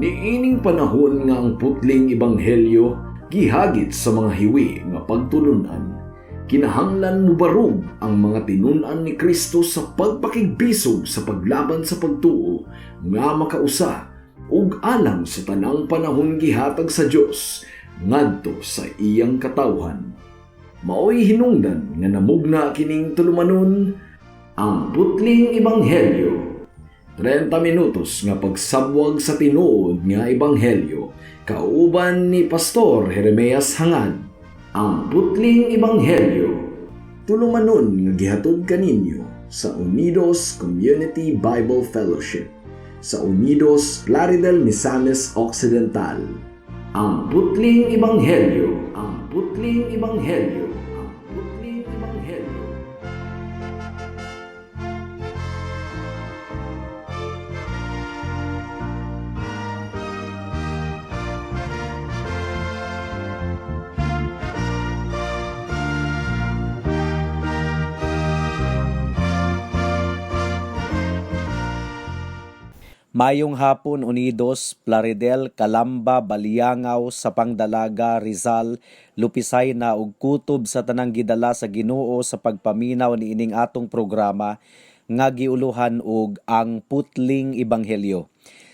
Niining panahon nga ang putling ebanghelyo gihagit sa mga hiwi nga pagtulunan, kinahanglan mubarog ang mga tinun-an ni Kristo sa pagpakigbisog sa paglaban sa pagtuo nga makausa ug alang sa tanang panahon gihatag sa Dios ngadto sa iyang katawhan. Maoy hinungdan nga namugna kining tulumanon, ang putling ebanghelyo. 30 minutos nga pagsabwag sa tinuod nga ebanghelyo kauban ni Pastor Jeremias Hangad. Ang putling ebanghelyo. Tulumanon nga gihatod kaninyo sa Unidos Community Bible Fellowship sa Unidos, Plaridel, Misamis Occidental. Ang putling ebanghelyo, ang putling ebanghelyo, ang putling ebanghelyo. Mayong hapon, Unidos, Plaridel, Calamba, Baliangao, Sapang Dalaga, Rizal, Lupisayna ug kutob sa tanang gidala sa Ginoo sa pagpaminaw niining atong programa nga giuluhan og Ang Putling Ebanghelyo.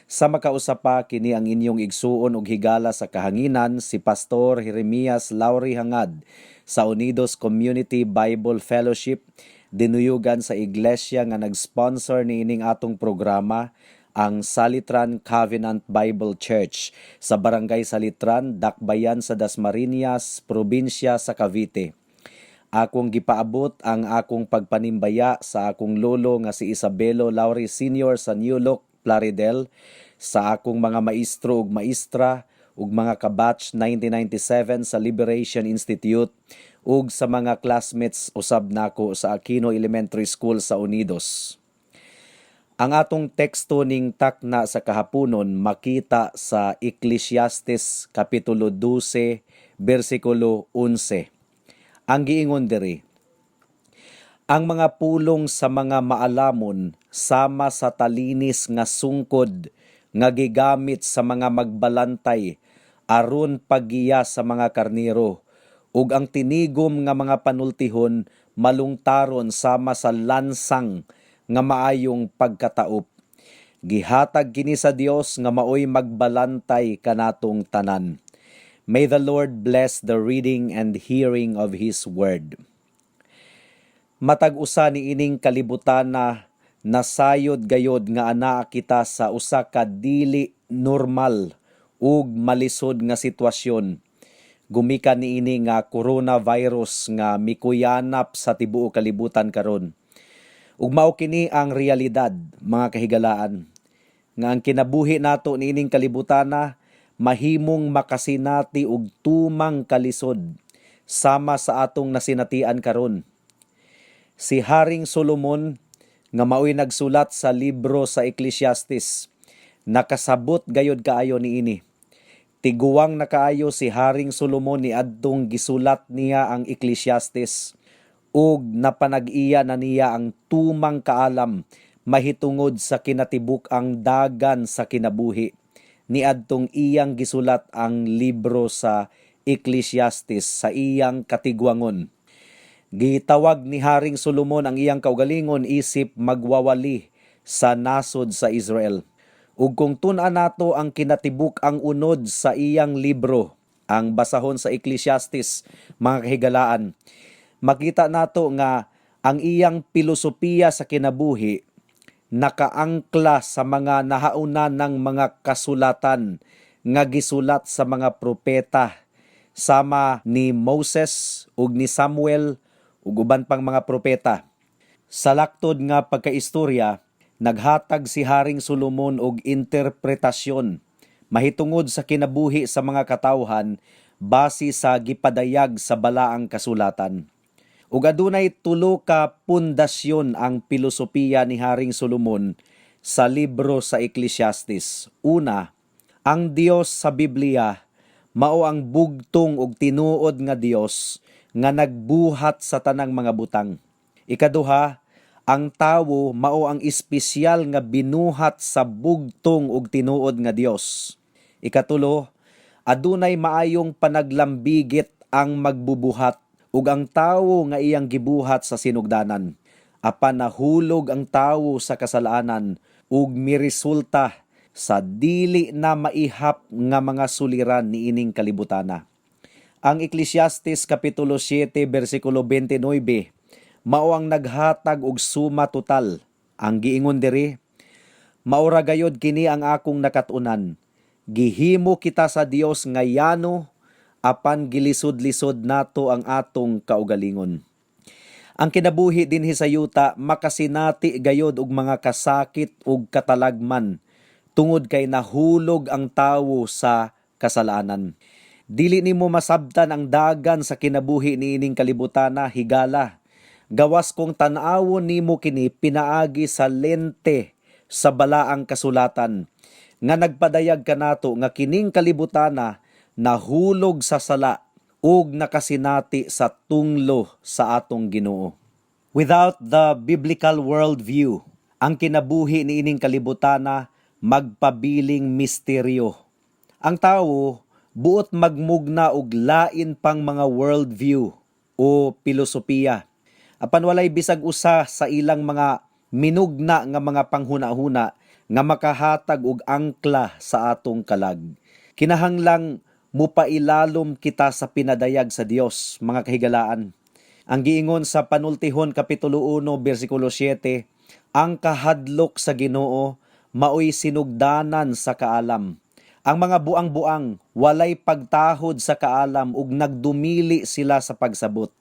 Sa makausa pa, kini ang inyong igsuon ug higala sa kahanginan, si Pastor Jeremias Lauri Hangad sa Unidos Community Bible Fellowship, dinuyugan sa iglesia nga nag-sponsor niining atong programa, ang Salitran Covenant Bible Church sa Barangay Salitran, Dakbayan sa Dasmariñas, probinsya sa Cavite. Akong gipaabot ang akong pagpanimbaya sa akong lolo nga si Isabelo Lauri Sr. sa New Look, Plaridel, sa akong mga maestro ug maestra ug mga kabatch 1997 sa Liberation Institute ug sa mga classmates usab nako sa Aquino Elementary School sa Unidos. Ang atong teksto ning takna sa kahaponon makita sa Ecclesiastes Kapitulo 12, bersikulo 11. Ang giingon diri, "Ang mga pulong sa mga maalamon sama sa talinis nga sungkod nga gigamit sa mga magbalantay aron paggiya sa mga karniro, ug ang tinigom nga mga panultihon malungtaron sama sa lansang nga maayong pagkataop. Gihatag kini sa Dios nga maoy magbalantay kanatong tanan." May the Lord bless the reading and hearing of His word. Matag usa niining kalibutan na nasayod gayod nga anaa kita sa usa ka dili normal ug malisod nga sitwasyon gumikan niini nga coronavirus nga mikuyanap sa tibuok kalibutan karon. Ug mao kini ang realidad, mga kahigalaan, nga ang kinabuhi nato niining kalibutana mahimong makasinati og tumang kalisod sama sa atong nasinatian karon. Si Haring Solomon nga maoy nagsulat sa libro sa Ecclesiastes nakasabot gayod kaayo niini. Tiguang na kaayo si Haring Solomon niadtong gisulat niya ang Ecclesiastes ug napanag-iya na niya ang tumang kaalam mahitungod sa kinatibuk-ang dagan sa kinabuhi niadtong iyang gisulat ang libro sa Ecclesiastes sa iyang katigwangon. Gitawag ni Haring Solomon ang iyang kaugalingon isip magwawali sa nasod sa Israel. Ug kung tun-an nato ang kinatibuk-ang unod sa iyang libro, ang basahon sa Ecclesiastes, mga kahigalaan, makita nato nga ang iyang pilosopiya sa kinabuhi nakaangkla sa mga nahauna ng mga kasulatan nga gisulat sa mga propeta sama ni Moses ug ni Samuel ug uban pang mga propeta. Sa laktod nga pagkaistorya, naghatag si Haring Solomon og interpretasyon mahitungod sa kinabuhi sa mga katawhan base sa gipadayag sa balaang kasulatan. Ug adunay tulo ka pundasyon ang pilosopiya ni Haring Solomon sa libro sa Ecclesiastes. Una, ang Dios sa Biblia mao ang bugtong ug tinuod nga Dios nga nagbuhat sa tanang mga butang. Ikaduha, ang tawo mao ang espesyal nga binuhat sa bugtong ug tinuod nga Dios. Ikatulo, adunay maayong panaglambigit ang magbubuhat ug ang tawo nga iyang gibuhat sa sinugdanan. Apan nahulog ang tawo sa kasalanan ug miresulta sa dili na maihap nga mga suliran niining kalibutana. Ang Ecclesiastes Kapitulo 7 bersikulo 29 mao ang naghatag og suma total. Ang giingon diri, "Maura gayod kini ang akong nakat-unan. Gihimo kita sa Dios nga yano, apan gilisod-lisod nato ang atong kaugalingon." Ang kinabuhi dinhi sa yuta makasinati gayod og mga kasakit ug katalagman tungod kay nahulog ang tawo sa kasalanan. Dili nimo masabtan ang dagan sa kinabuhi niining kalibutana, higala, gawas kung tan-awon nimo kini pinaagi sa lente sa Balaang Kasulatan nga nagpadayag kanato nga kining kalibutana nahulog sa sala ug nakasinati sa tunglo sa atong Ginoo. Without the biblical worldview, ang kinabuhi niining kalibutana magpabiling misteryo. Ang tawo buot magmugna og lain pang mga worldview o pilosopiya. Apan walay bisag usa sa ilang mga minugna nga mga panghuna-huna nga makahatag og angkla sa atong kalag. Kinahanglang mupailalom kita sa pinadayag sa Dios, mga kahigalaan. Ang giingon sa Panultihon Kapitulo 1 bersikulo 7, "Ang kahadlok sa Ginoo maoy sinugdanan sa kaalam. Ang mga buang-buang walay pagtahod sa kaalam ug nagdumili sila sa pagsabot."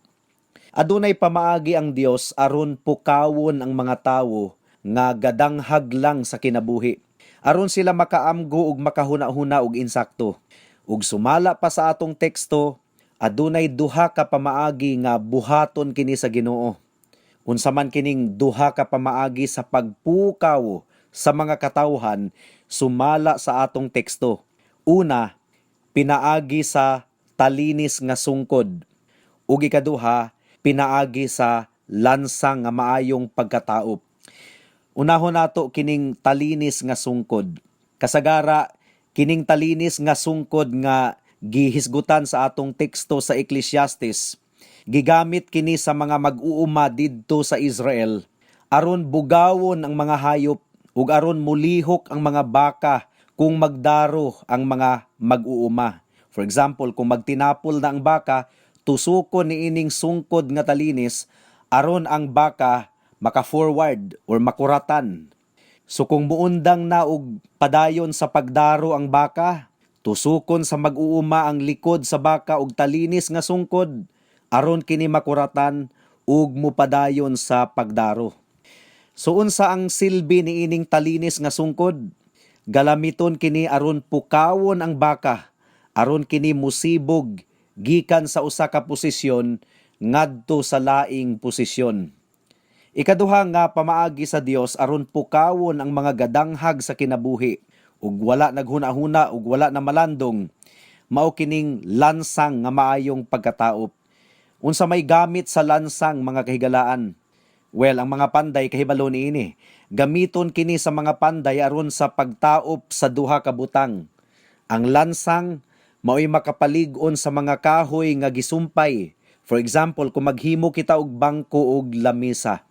Adunay pamaagi ang Dios aron pukawon ang mga tawo nga gadanghag lang sa kinabuhi, aron sila makaamgo ug makahuna-huna og insakto. Ug sumala pa sa atong teksto, adunay duha ka pamaagi nga buhaton kini sa Ginoo. Unsa man kining duha ka pamaagi sa pagpukaw sa mga katawhan sumala sa atong teksto? Una, pinaagi sa talinis nga sungkod. Ug ikaduha, pinaagi sa lansang nga maayong pagkataop. Unahon nato kining talinis nga sungkod. Kasagara kining talinis nga sungkod nga gihisgutan sa atong teksto sa Ecclesiastes, gigamit kini sa mga mag-uuma didto sa Israel aron bugawon ang mga hayop ug aron mulihok ang mga baka kung magdaro ang mga mag-uuma. For example, kung magtinapol na ang baka, tusukon niining sungkod nga talinis aron ang baka maka-forward or makuratan. So kung muundang na og padayon sa pagdaro ang baka, tusukon sa mag-uuma ang likod sa baka og talinis nga sungkod aron kini makuratan ug mupadayon sa pagdaro. So unsa ang silbi niining talinis nga sungkod? Galamiton kini aron pukawon ang baka, aron kini musibog gikan sa usa ka posisyon ngadto sa laing posisyon. Ikaduha nga pamaagi sa Dios aron pukawon ang mga gadanghag sa kinabuhi ug wala naghuna-huna ug wala na malandong mao kining lansang nga maayong pagkataop. Unsa may gamit sa lansang, mga kahigalaan? Well, ang mga panday kahibalo niini. Gamiton kini sa mga panday aron sa pagtaop sa duha ka butang. Ang lansang maoy makapalig-on sa mga kahoy nga gisumpay. For example, kung maghimo kita og bangko og lamisa.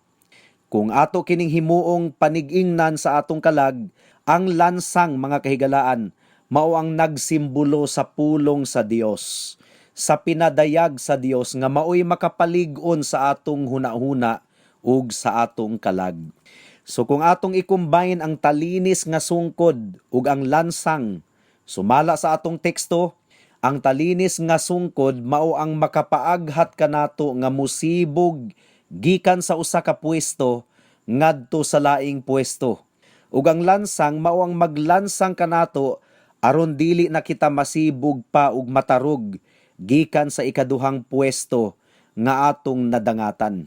Kung ato kining himuong panig-ingnan sa atong kalag, ang lansang, mga kahigalaan, mao ang nagsimbolo sa pulong sa Dios, sa pinadayag sa Dios nga maoy makapalig-on sa atong hunahuna ug sa atong kalag. So kung atong i-combine ang talinis nga sungkod ug ang lansang sumala sa atong teksto, ang talinis nga sungkod mao ang makapaaghat kanato nga musibog gikan sa usa ka pwesto ngadto sa laing pwesto. Ug ang lansang mao ang maglansang kanato aron dili na kita masibog pa ug matarog gikan sa ikaduhang pwesto nga atong nadangatan.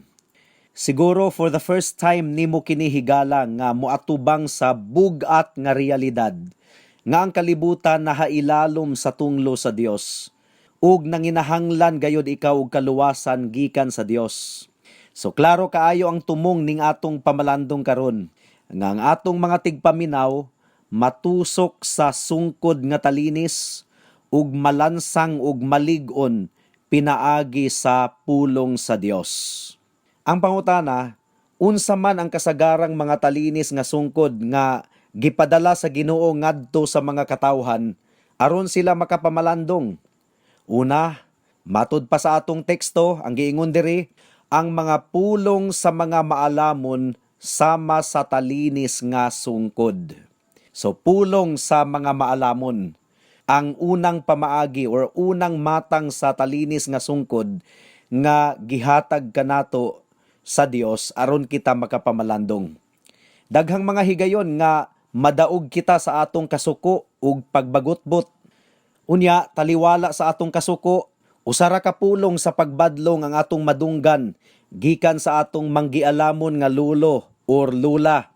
Siguro for the first time nimo kini, higala, nga moatubang sa bug-at nga realidad nga ang kalibutan nahailalom sa tunglo sa Dios ug nanginahanglan gayod ikaw og kaluwasan gikan sa Dios. So klaro kaayo ang tumong ning atong pamalandong karon nga ang atong mga tigpaminaw Matusok sa sungkod nga talinis ug malansang ug malig-on pinaagi sa pulong sa Dios. Ang pangutana, unsa man ang kasagarang mga talinis nga sungkod nga gipadala sa Ginoo ngadto sa mga katawhan aron sila makapamalandong? Una, matud pa sa atong teksto, ang giingon diri, ang mga pulong sa mga maalamon sama sa talinis nga sungkod. So pulong sa mga maalamon ang unang pamaagi or unang matang sa talinis nga sungkod nga gihatag kanato sa Dios aron kita makapamalandong. Daghang mga higayon nga madaog kita sa atong kasuko ug pagbagutbot. Unya, taliwala sa atong kasuko, usa ra ka pulong sa pagbadlong ang atong madunggan gikan sa atong manggialamon nga lulo or lula.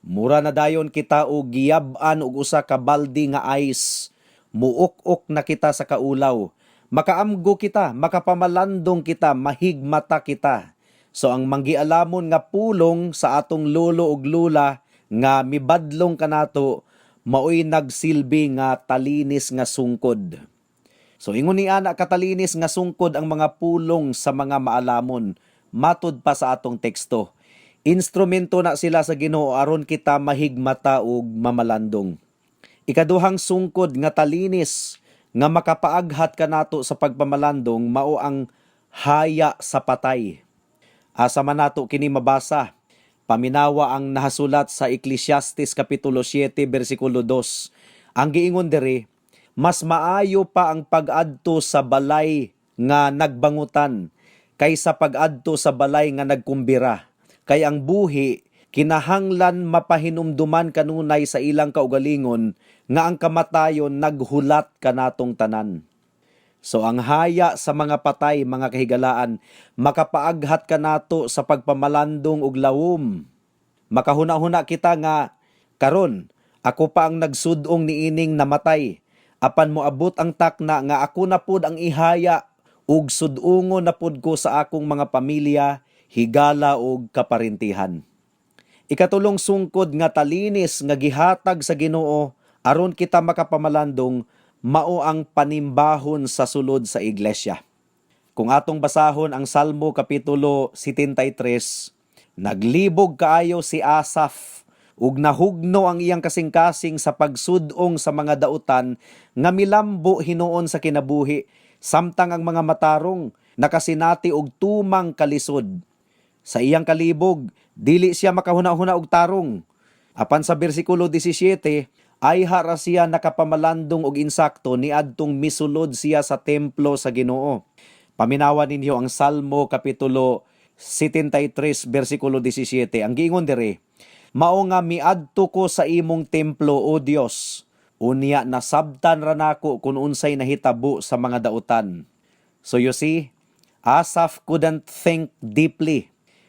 Mura na dayon kita og giyab-an og usa ka baldi nga ice. Muuk-ok na kita sa kaulaw. Makaamgo kita, makapamalandong kita, mahigmata kita. So ang manggialamon nga pulong sa atong lolo ug lula nga mibadlong kanato maoy nagsilbi nga talinis nga sungkod. So ingon ni ana katalinis nga sungkod ang mga pulong sa mga maalamon matud pa sa atong teksto. Instrumento na sila sa Ginoo aron kita mahigmata ug mamalandong. Ikaduhang sungkod nga talinis nga makapaaghat kanato sa pagpamalandong mao ang haya sa patay. Asa man nato kini mabasa? Paminawa ang nahasulat sa Ecclesiastes kapitulo 7 bersikulo 2. Ang giingon diri, mas maayo pa ang pag-adto sa balay nga nagbangutan kaysa pag-adto sa balay nga nagkumbira. Kay ang buhi kinahanglan mapahinumduman kanunay sa ilang kaugalingon nga ang kamatayon naghulat kanatong tanan. So ang haya sa mga patay, mga kahigalaan, makapaaghat kanato sa pagpamalandong og lawom. Makahuna-huna kita nga karon ako pa ang nagsudong niining namatay. Apan moabot ang takna nga ako na pud ang ihaya ug sudungon na pud ko sa akong mga pamilya, higala ug kaparintihan. Ikatulong sungkod nga talinis nga gihatag sa Ginoo aron kita makapamalandong mao ang panimbahon sa sulod sa iglesia. Kung atong basahon ang Salmo kapitulo 73, naglibog kaayo si Asaph ug nahugno ang iyang kasing-kasing sa pagsudong sa mga dautan nga milambo hinuon sa kinabuhi samtang ang mga matarong nakasinati og tumang kalisod. Sa iyang kalibog, dili siya makahuna-huna og tarong. Apan sa bersikulo 17, ayha ra siya nakapamalandong og insakto niadtong misulod siya sa templo sa Ginoo. Paminawa ninyo ang Salmo kapitulo 73 bersikulo 17. Ang giingon diri, "Mao nga miadto ko sa imong templo, O Dios. Unya nasabtan ra nako kung unsay nahitabo sa mga dautan." So you see, Asaph couldn't think deeply.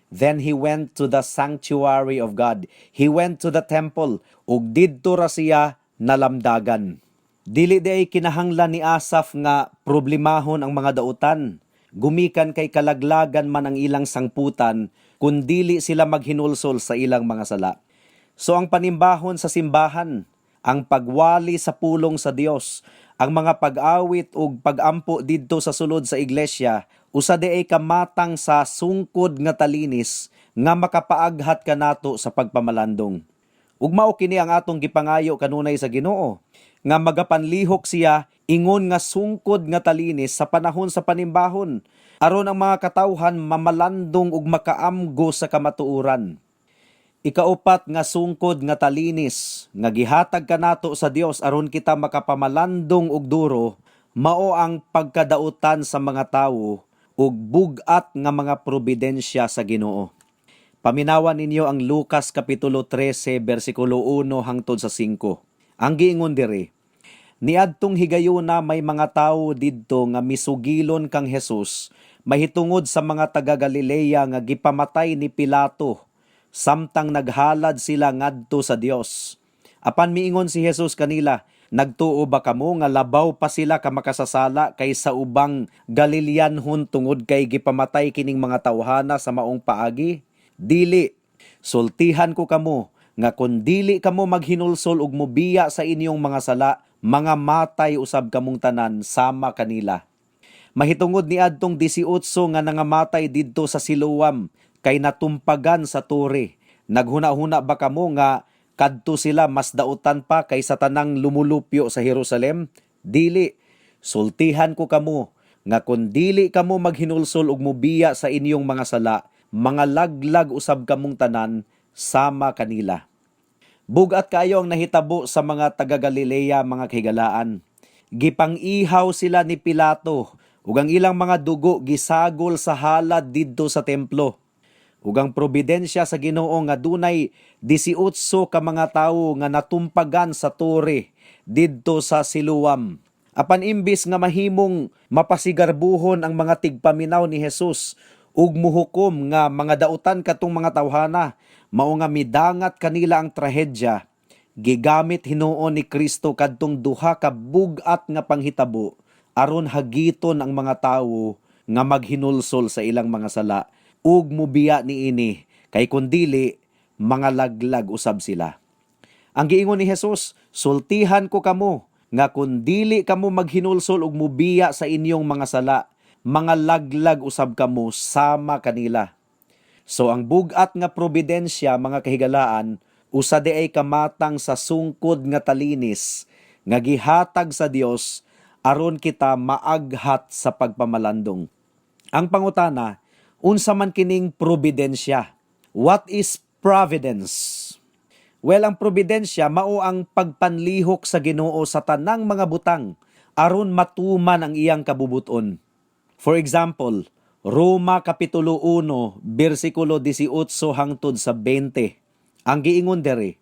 Then he went to the sanctuary of God. He went to the temple ug didto ra siya nalamdagan. Dili diay kinahanglan ni Asaph nga problemahon ang mga dautan. Gumikan kay kalaglagan man ang ilang sangputan kung dili sila maghinulsol sa ilang mga sala. So ang panimbahon sa simbahan, ang pagwali sa pulong sa Dios, ang mga pag-awit ug pagampo didto sa sulod sa iglesia, usa diay kamatang sa sungkod nga talinis nga makapaaghat kanato sa pagpamalandong. Ug mao kini ang atong gipangayo kanunay sa Ginoo nga magapanlihok siya ingon nga sungkod nga talinis sa panahon sa panimbahon aron ang mga katawhan mamalandong ug makaamgo sa kamatuoran. Ikaupat nga sungkod nga talinis nga gihatag kanato sa Dios aron kita makapamalandong og duro mao ang pagkadautan sa mga tawo ug bug-at nga mga providensya sa Ginoo. Paminawan ninyo ang Lucas kapitulo 13 bersikulo 1 hangtod sa 5. Ang giingon diri, "Niadtong higayuna may mga tawo didto nga misugilon kang Jesus mahitungod sa mga taga Galilea nga gipamatay ni Pilato samtang naghalad sila ngadto sa Dios. Apan miingon si Jesus kanila, 'Nagtuo ba kamo nga labaw pa sila ka makasasala kaysa ubang Galileanhon tungod kay gipamatay kining mga tawhana sa maong paagi? Dili, sultihan ko kamo nga kun dili kamo maghinulsol ug mobiya sa inyong mga sala, mga matay usab kamong tanan sama kanila. Mahitungod ni adtong 18 nga nangamatay didto sa Siloam kay natumpagan sa tore, naghuna-huna ba kamo nga kadto sila mas dautan pa kaysa tanang lumulupyo sa Jerusalem? Dili. Sultihan ko kamo nga kun dili kamo maghinulsol ug mobiya sa inyong mga sala, mga laglag usab kamong tanan sama kanila. Bugat kayo ang nahitabo sa mga taga Galilea, mga kahigalaan. Gipang-ihaw sila ni Pilato ug ang ilang mga dugo gisagol sa halad didto sa templo. Ug ang providensya sa Ginoo nga dunay 18 ka mga tawo nga natumpagan sa tore didto sa Siloam. Apan imbis nga mahimong mapasigarbuhon ang mga tigpaminaw ni Jesus ug muhukom nga mga dautan katong mga tawhana, mao nga midangat kanila ang trahedya, gigamit hinuon ni Kristo kadtong duha ka bug-at nga panghitabo aron hagiton ang mga tawo nga maghinulsol sa ilang mga sala ug mubiya niini, kay kun dili, mga laglag usab sila. Ang giingon ni Jesus, "Sultihan ko kamo nga kun dili kamo maghinulsol ug mubiya sa inyong mga sala, mga laglag usab kamo sama kanila." So ang bugat nga providensya, mga kahigalaan, usa di ay kamatang sa sungkod nga talinis nga gihatag sa Dios aron kita maaghat sa pagpamalandong. Ang pangutana, unsa man kining providensya? What is providence? Well, ang providensya mao ang pagpanlihok sa Ginoo sa tanang mga butang aron matuman ang iyang kabubuton. For example, Roma Kapitulo 1, bersikulo 18 hangtod sa 20. Ang giingon diri,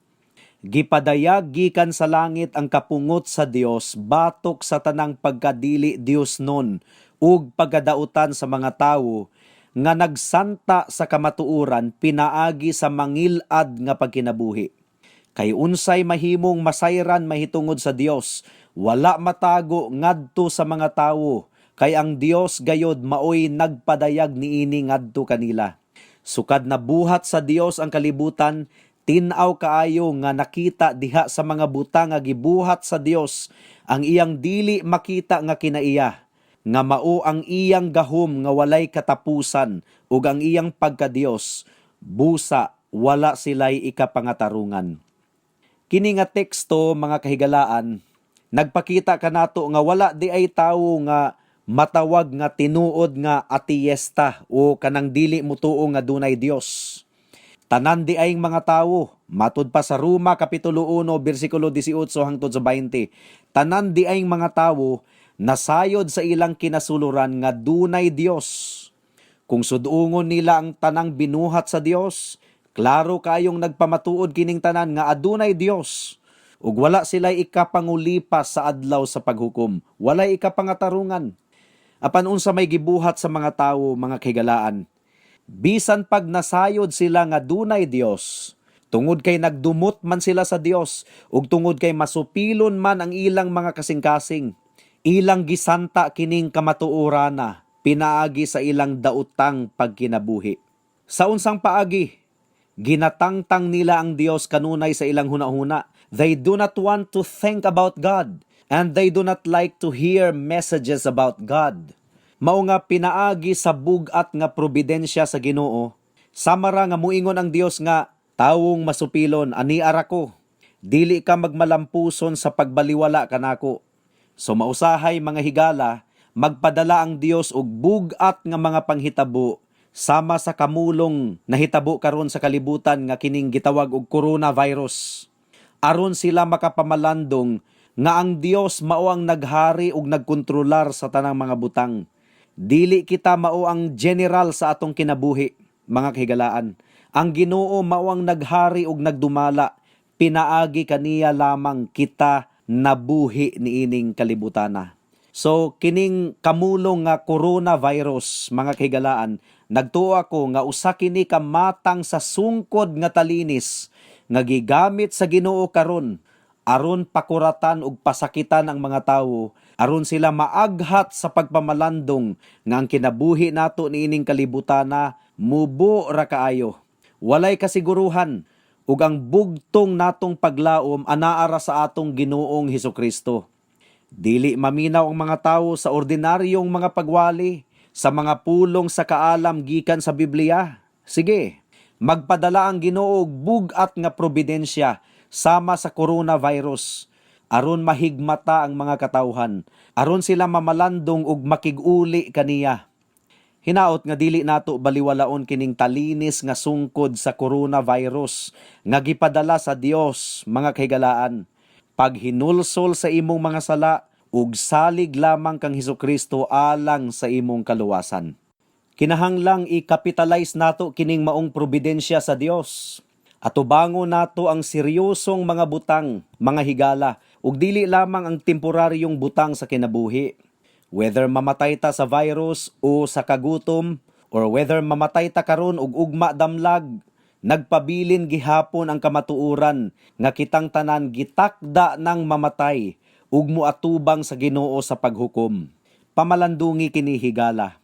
"Gipadayag gikan sa langit ang kapungot sa Dios batok sa tanang pagkadili Diosnon ug pagkadautan sa mga tawo nga nagsanta sa kamatuoran pinaagi sa mangilad nga pagkinabuhi. Kay unsay mahimong masayran mahitungod sa Dios, wala matago ngadto sa mga tawo, kay ang Dios gayod maoy nagpadayag niini ngadto kanila. Sukad nabuhat sa Dios ang kalibutan, tin-aw kaayo nga nakita diha sa mga butang nga gibuhat sa Dios ang iyang dili makita nga kinaiya, nga mao ang iyang gahom nga walay katapusan ug ang iyang pagka-Dios, busa wala sila'y ikapangatarungan." Kini nga teksto, mga kahigalaan, nagpakita kanato nga wala di ay tawo nga matawag nga tinuod nga ateista o kanang dili mutuo nga dunay Dios. Tanan di ay mga tawo, matud pa sa Roma Kapitulo 1 bersikulo 18 hangtod sa 20. Tanan di ay mga tawo nasayod sa ilang kinasuluran nga dunay Dios. Kung sudungon nila ang tanang binuhat sa Dios, klaro kayong nagpamatuod kining tanan nga adunay Dios. Ug wala sila ikapangulipas sa adlaw sa paghukom, walay ikapangatarungan. Apan unsa may gibuhat sa mga tawo, mga kahigalaan? Bisan pag nasayod sila nga dunay Dios, tungod kay nagdumot man sila sa Dios ug tungod kay masupilon man ang ilang mga kasing-kasing, ilang gisanta kining kamatuorana pinaagi sa ilang daotang pagkinabuhi. Sa unsang paagi? Ginatangtang nila ang Dios kanunay sa ilang hunahuna. They do not want to think about God and they do not like to hear messages about God. Mao nga pinaagi sa bugat nga providensya sa Ginoo, samara nga muingon ang Dios nga, "Tawong masupilon, ani ara ko. Dili ka magmalampuson sa pagbaliwala kanako." So mausahay, mga higala, magpadala ang Dios og bugat nga mga panghitabo sama sa kamulong nahitabo karon sa kalibutan nga kining gitawag og coronavirus, aron sila makapamalandong nga ang Dios mao ang naghari ug nagkontrolar sa tanang mga butang. Dili kita mao ang general sa atong kinabuhi, mga kahigalaan. Ang Ginoo mao ang naghari ug nagdumala. Pinaagi kaniya lamang kita nabuhi niining kalibutana. So kining kamulong nga coronavirus, mga kahigalaan, nagtuo ako nga usa kini ka matang sa sungkod nga talinis nga gigamit sa Ginoo karon aron pakuratan ug pasakitan ang mga tawo, aron sila maaghat sa pagpamalandong nga ang kinabuhi nato niining kalibutana mubo ra kaayo. Walay kasiguruhan. Ug ang bugtong natong paglaom anaa ra sa atong Ginoong Hesukristo. Dili maminaw ang mga tawo sa ordinaryong mga pagwali, sa mga pulong sa kaalam gikan sa Biblia. Sige, magpadala ang Ginoo og bug-at nga providensya sama sa coronavirus aron mahigmata ang mga katawhan, aron sila mamalandong ug makig-uli kaniya. Hinaot nga dili nato baliwalaon kining talinis nga sungkod sa coronavirus nga gipadala sa Dios, mga kahigalaan. Paghinulsol sa imong mga sala ug salig lamang kang Hesukristo alang sa imong kaluwasan. Kinahanglang i-capitalize nato kining maong providensya sa Dios. Atubangon nato ang seryosong mga butang, mga higala, ug dili lamang ang temporaryong butang sa kinabuhi. Whether mamatay ta sa virus o sa kagutom, or whether mamatay ta karon ug ugma damlag, nagpabilin gihapon ang kamatuoran nga kitang tanan gitakda ng mamatay ug moatubang sa Ginoo sa paghukom. Pamalandungi kini, higala.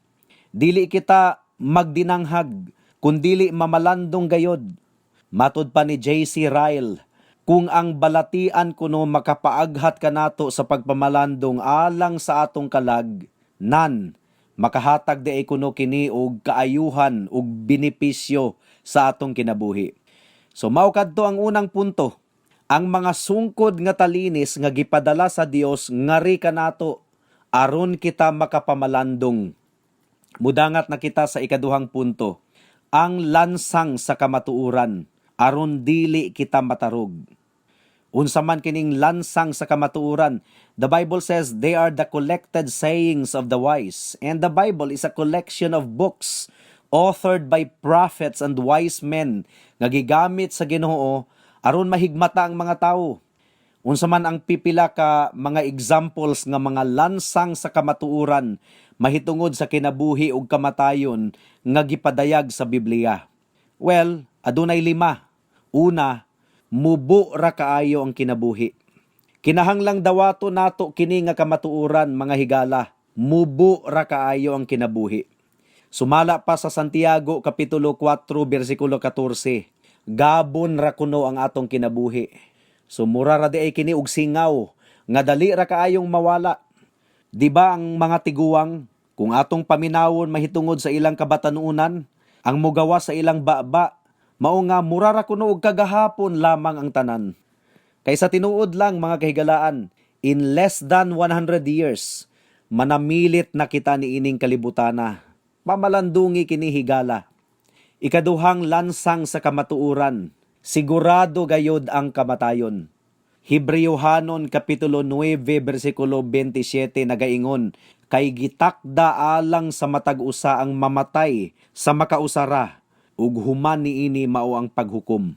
Dili kita magdinanghag, kundili mamalandong gayod. Matod pa ni J.C. Ryle, kung ang balatian kuno makapaaghat kanato sa pagpamalandong alang sa atong kalag, nan makahatag diay kuno kini og kaayuhan ug benepisyo sa atong kinabuhi. So mao kadto ang unang punto. Ang mga sungkod nga talinis nga gipadala sa Dios ngari kanato aron kita makapamalandong. Mudangat na kita sa ikaduhang punto. Ang lansang sa kamatuoran aron dili kita matarog. Unsa man kining lansang sa kamatuoran? The Bible says they are the collected sayings of the wise. And the Bible is a collection of books authored by prophets and wise men nga gigamit sa Ginoo aron mahigmata ang mga tawo. Unsa man ang pipila ka mga examples nga mga lansang sa kamatuoran mahitungod sa kinabuhi ug kamatayon nga gipadayag sa Biblia? Well, adunay lima. Una, mubo ra kaayo ang kinabuhi. Kinahanglang dawato nato kini nga kamatuoran, mga higala. Mubo ra kaayo ang kinabuhi. Sumala pa sa Santiago kapitulo 4 bersikulo 14. Gabon ra kuno ang atong kinabuhi. So mura ra diay kini og singaw nga dali ra kaayong mawala. Di ba ang mga tiguang, kung atong paminawon mahitungod sa ilang kabatanunan, ang mugawa sa ilang baba, mao nga mura ra kuno og kagahapon lamang ang tanan. Kay sa tinuod lang, mga kahigalaan, in less than 100 years, manamilit na kita niining kalibutana. Pamalandungi kini, higala. Ikaduhang lansang sa kamatuoran, sigurado gayod ang kamatayon. Hebreohanon kapitulo 9 bersikulo 27 nagaingon, "Kay gitakda alang sa matag usa ang mamatay sa makausara, ug human niini mao ang paghukom."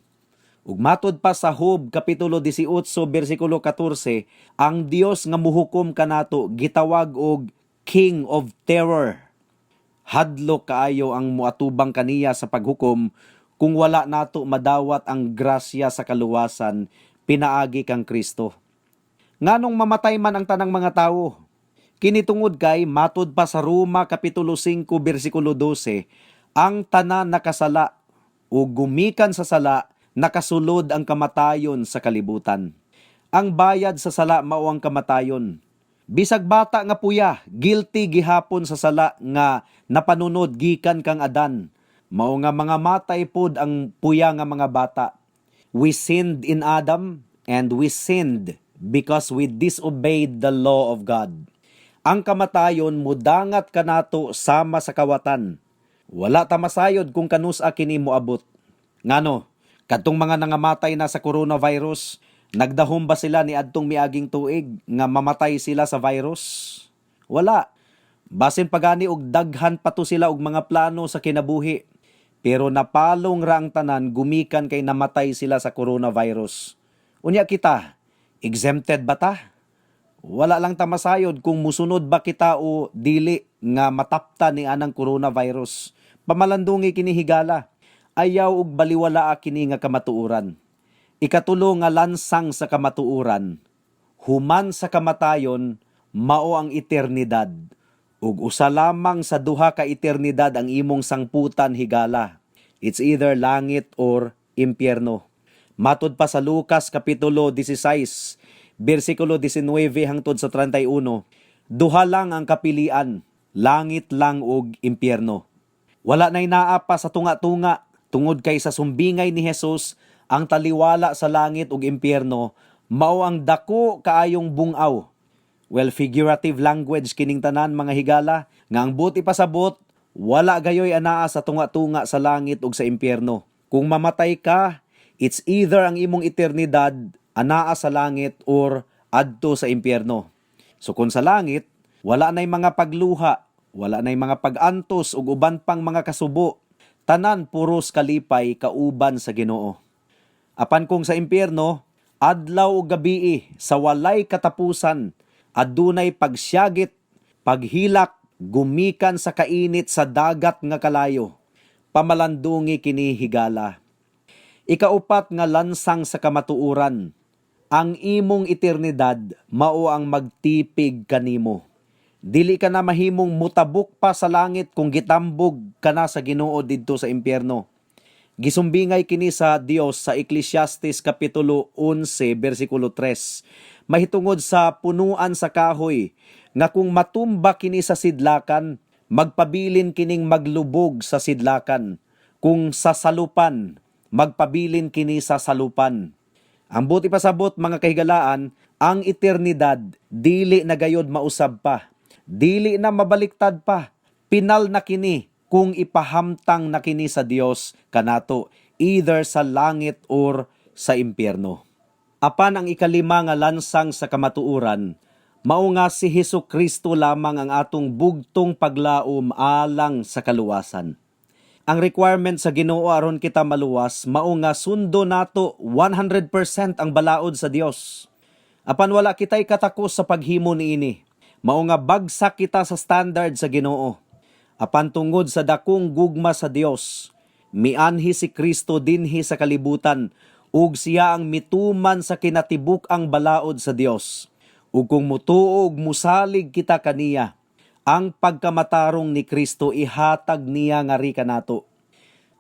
Ug matod pa sa Job kapitulo 18 bersikulo 14, ang Dios nga muhukom kanato gitawag og King of Terror. Hadlok kaayo ang muatubang kaniya sa paghukom kung wala nato madawat ang grasya sa kaluwasan pinaagi kang Kristo. Nganong mamatay man ang tanang mga tawo? Kini tungod kay matod pa sa Roma kapitulo 5 bersikulo 12, ang tanan nakasala ug gumikan sa sala nakasulod ang kamatayon sa kalibutan. Ang bayad sa sala mao ang kamatayon. Bisag bata nga puya, guilty gihapon sa sala nga napanunod gikan kang Adan. Mao nga mga matay pod ang puya nga mga bata. We sinned in Adam and we sinned because we disobeyed the law of God. Ang kamatayon mudangat kanato sama sa kawatan. Wala ta masayod kung kanus-a kini moabot. Ngano, kadtong mga nangamatay na sa coronavirus, nagdahom ba sila ni adtong miaging tuig nga mamatay sila sa virus? Wala. Basin pagani og daghan pa to sila og mga plano sa kinabuhi. Pero napalong ra ang tanan gumikan kay namatay sila sa coronavirus. Unya kita, exempted ba ta? Wala lang ta masayod kung musunod ba kita o dili nga matapta ni anang coronavirus. Pamalandungi kini, higala. Ayaw og baliwala kini nga kamatuoran. Ikatulo nga lansang sa kamatuoran, human sa kamatayon mao ang eternidad. Ug usa lamang sa duha ka eternidad ang imong sangputan, higala. It's either langit or impyerno. Matud pa sa Lucas Kapitulo 16, bersikulo 19 hangtod sa 31, duha lang ang kapilian, langit lang ug impyerno. Wala na'y naa pa sa tunga-tunga tungod kay sa sumbingay ni Jesus, ang taliwala sa langit ug impyerno mao ang dako kaayong bungaw. Well, figurative language kining tanan, mga higala, nga ang buot ipasabot, wala gayoy anaa sa tunga-tunga sa langit ug sa impyerno. Kung mamatay ka, it's either ang imong eternidad anaa sa langit or adto sa impyerno. So kung sa langit, wala na'y mga pagluha, wala na'y mga pag-antos ug uban pang mga kasubo. Tanan puros kalipay kauban sa Ginoo. Apan kung sa impyerno, adlaw ug gabii sa walay katapusan, adunay pagsyagit, paghilak, gumikan sa kainit sa dagat nga kalayo. Pamalandungi kini, higala. Ikaupat nga lansang sa kamatuoran, ang imong eternidad mao ang magtipig kanimo. Dili ka na mahimong mutabok pa sa langit kung gitambog ka na sa Ginoo didto sa impyerno. Gisumbingay kini sa Dios sa Ecclesiastes Kapitulo 11 bersikulo 3. Mahitungod sa punuan sa kahoy nga kung matumba kini sa sidlakan, magpabilin kining maglubog sa sidlakan. Kung sa salupan, magpabilin kini sa salupan. Ang buot ipasabot, mga kahigalaan, ang eternidad dili na gayod mausab pa. Dili na mabaliktad pa. Pinal na kini kung ipahamtang na kini sa Dios kanato, either sa langit or sa impyerno. Apan ang ikalima nga lansang sa kamatuoran, mao nga si Hesus Kristo lamang ang atong bugtong paglaom alang sa kaluwasan. Ang requirement sa Ginoo aron kita maluwas mao nga sundo nato 100% ang balaod sa Dios. Apan wala kita'y katakos sa paghimo niini. Mao nga bagsak kita sa standard sa Ginoo. Apan tungod sa dakong gugma sa Dios, mianhi si Kristo dinhi sa kalibutan ug siya ang mituman sa kinatibuk-ang balaod sa Dios. Ug kung mutuo ug musalig kita kaniya, ang pagkamatarong ni Kristo ihatag niya ngari kanato.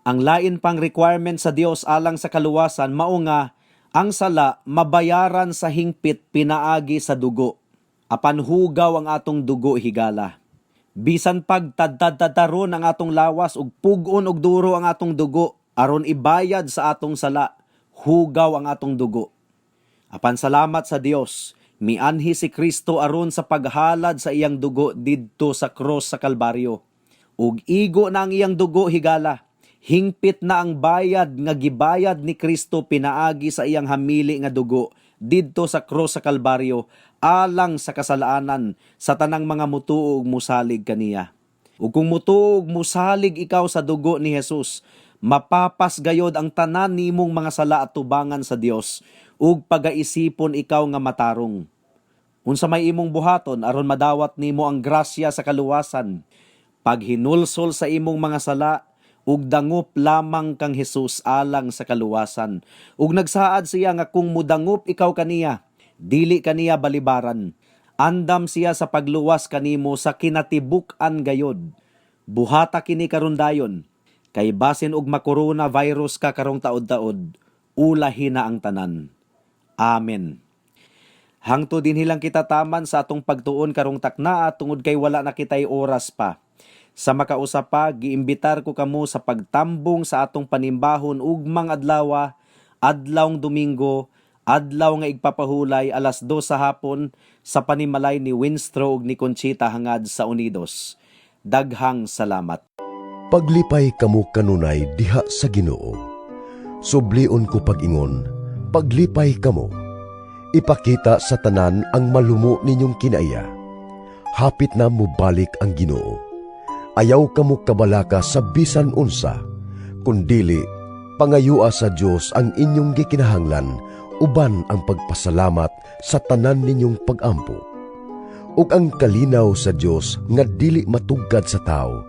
Ang lain pang requirement sa Dios alang sa kaluwasan mao nga ang sala mabayaran sa hingpit pinaagi sa dugo. Apan hugaw ang atong dugo, higala. Bisan pag tadtad-tadtaron ang atong lawas ug pug-on og duro ang atong dugo aron ibayad sa atong sala, hugaw ang atong dugo. Apan salamat sa Dios, mianhi si Kristo aron sa paghalad sa iyang dugo didto sa cross sa Kalbaryo. Ug igo na ang iyang dugo, higala. Hingpit na ang bayad nga gibayad ni Kristo pinaagi sa iyang hamili nga dugo didto sa cross sa Kalbaryo alang sa kasalanan sa tanang mga mutuo ug musalig kaniya. Ug kung mutuo ug musalig ikaw sa dugo ni Jesus, mapapas gayod ang tanan nimong mga sala at tubangan sa Dios ug pagaisipon ikaw nga matarong. Unsa may imong buhaton aron madawat nimo ang grasya sa kaluwasan? Paghinulsol sa imong mga sala ug dangop lamang kang Jesus alang sa kaluwasan. Ug nagsaad siya nga kung mudangop ikaw kaniya, dili kaniya balibaran. Andam siya sa pagluwas kanimo sa kinatibuk-an gayod. Buhata kini karon dayon, kay basin og makorona virus ka karong taod-taod, ulahi na ang tanan. Amen. Hangtod dinhi lang kita taman sa atong pagtuon karong taknaa tungod kay wala na kitay oras pa. Sa makausa pa, giimbitar ko kamo sa pagtambong sa atong panimbahon ugmang adlawa, adlawng Domingo, adlaw nga igpapahulay, 2:00 sa hapon sa panimalay ni Winstro ug ni Conchita Hangad sa Unidos. Daghang salamat. Paglipay kamo kanunay diha sa Ginoo. Sublion ko pag-ingon, paglipay kamo. Ipakita sa tanan ang malumo ninyong kinaiya. Hapit na mobalik ang Ginoo. Ayaw kamo kabalaka sa bisan unsa, kundili pangayua sa Dios ang inyong gikinahanglan uban ang pagpasalamat sa tanan ninyong pagampo. Ug ang kalinaw sa Dios nga dili matugkad sa tao,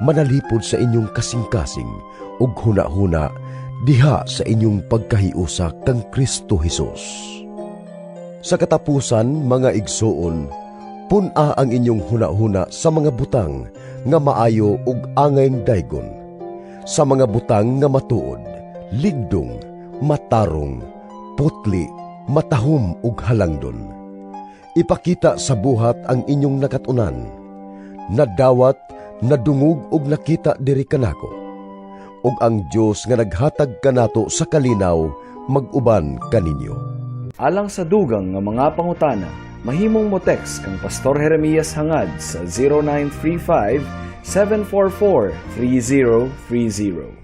manalipod sa inyong kasing-kasing ug hunahuna diha sa inyong pagkahiusa kang Kristo Hesus. Sa katapusan, mga igsuon, pun-a ang inyong hunahuna sa mga butang nga maayo ug angayng daygon, sa mga butang nga matuod, ligdong, matarong, putli, matahom ug halangdon. Ipakita sa buhat ang inyong nakatunan. Nadawat, nadungog ug nakita diri kanako. Ug ang Dios nga naghatag kanato sa kalinaw mag-uban kaninyo. Alang sa dugang nga mga pangutana, mahimong mo text kang Pastor Jeremias Hangad sa 0935 744 3030.